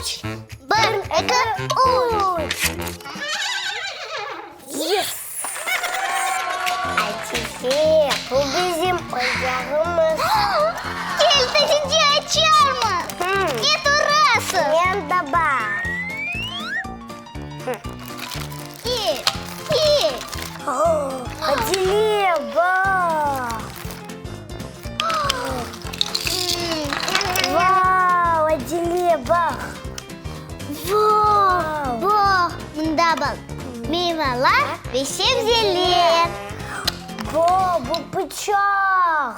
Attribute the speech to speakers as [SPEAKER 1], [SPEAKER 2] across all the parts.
[SPEAKER 1] Üç. Bir, eki, üç.
[SPEAKER 2] Yes! Atife, bu bizim oyuncağımız.
[SPEAKER 1] Kel, tezce açarmız. Ne turasıñ?
[SPEAKER 2] Mende bar.
[SPEAKER 1] Kel, kel.
[SPEAKER 2] Adile, baq! Vau, Adile, baq!
[SPEAKER 1] Vau, baq, mında baq, meyvalar ve sebzeler.
[SPEAKER 2] Vau, bu pıçaq!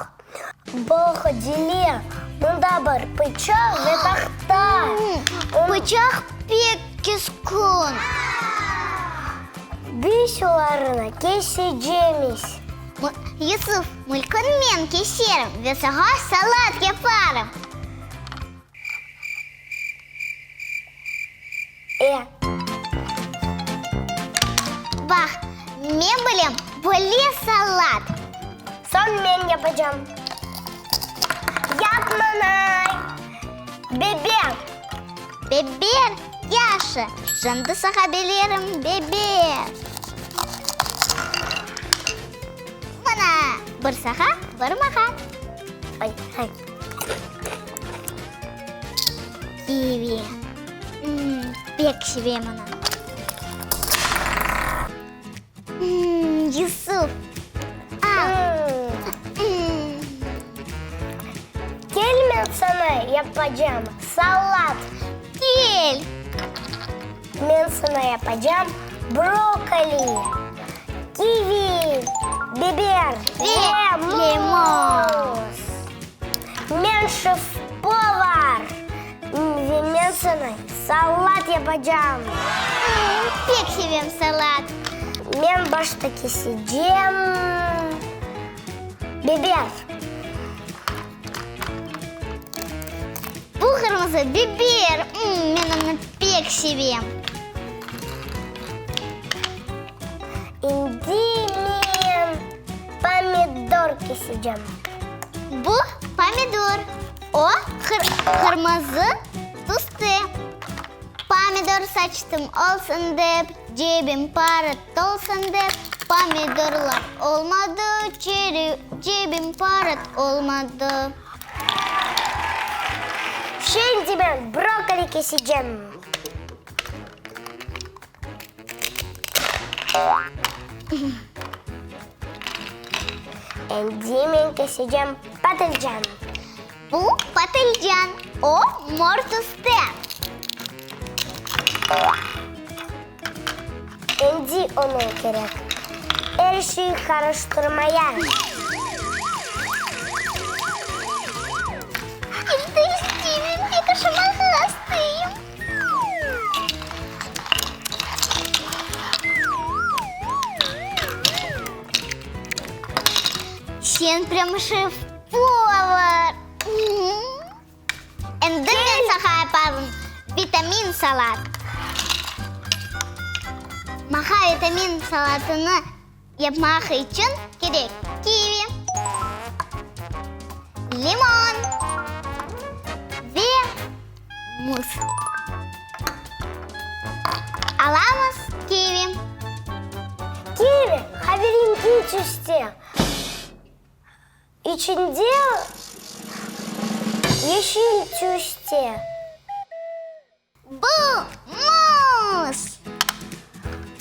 [SPEAKER 2] Baq, Adile, mında bir pıçaq ve tahta.
[SPEAKER 1] Pıçaq pek keskin.
[SPEAKER 2] Biz olarnı kesecemiz.
[SPEAKER 1] Yusuf, mülkün men keserim ve saña salat yaparım.
[SPEAKER 2] E.
[SPEAKER 1] Baq, men bilem böyle salat.
[SPEAKER 2] Soñ men yapacam. Yapmanay. Biber.
[SPEAKER 1] Biber, yahşı. Şimdi saña bererim biber. Mına, bir saña, bir maña.
[SPEAKER 2] Ay, ay.
[SPEAKER 1] Kivi. Pek sevem onı. Yusuf, al.
[SPEAKER 2] Kel, men saña yapacam salat.
[SPEAKER 1] Kel.
[SPEAKER 2] Men saña yapacam brokkoli, kivi, biber ve muz. Men şef-povar ve men saña salat yapacam.
[SPEAKER 1] Pek sevem salat.
[SPEAKER 2] Men başta kesecem biber.
[SPEAKER 1] Bu qırmızı biber, men onı pek sevem.
[SPEAKER 2] Endi men pomidor kesecem.
[SPEAKER 1] Bu pomidor, o qırmızı tüste. Pomidor saçtım olsun dep, cebim para tolsun dep, pomidorlar olmadı, cebim para tolmadı.
[SPEAKER 2] Şimdi men brokkoli kesecem. Endi men kesecem patılcan.
[SPEAKER 1] Bu patılcan, o mor tüste.
[SPEAKER 2] Endi onıñ kerek er şey qarıştırmaya.
[SPEAKER 1] Endi isteyim, pek aşamağa isteyim. Sen prям şef-povar. Endi men saña yaparım vitamin salat. Maña vitamin salatını yapmaq içün kerek kivi, limon ve muz. Alamız kivi.
[SPEAKER 2] Kivi qaverenkiy tüste. İçinde yeşil tüste.
[SPEAKER 1] Bu muz.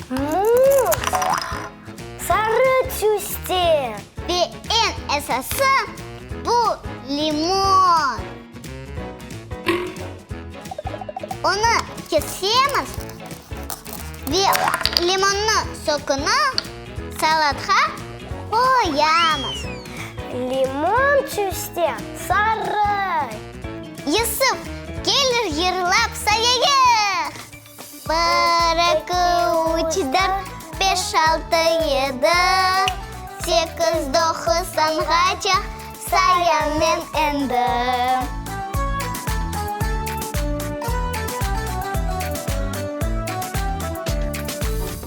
[SPEAKER 2] Muz sarı tüste.
[SPEAKER 1] Ve eñ esası, bu limon. Onı kesemiz ve limonnıñ sokunı salatqa qoyamız.
[SPEAKER 2] Limon tüste sarı.
[SPEAKER 1] Yusuf, kel yırlap sayayıq! Bir, eki, üç, dört, beş, altı, yedi, sekiz, doquz, onğaça sayam men endi.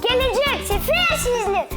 [SPEAKER 2] Kelecek sefer sizni.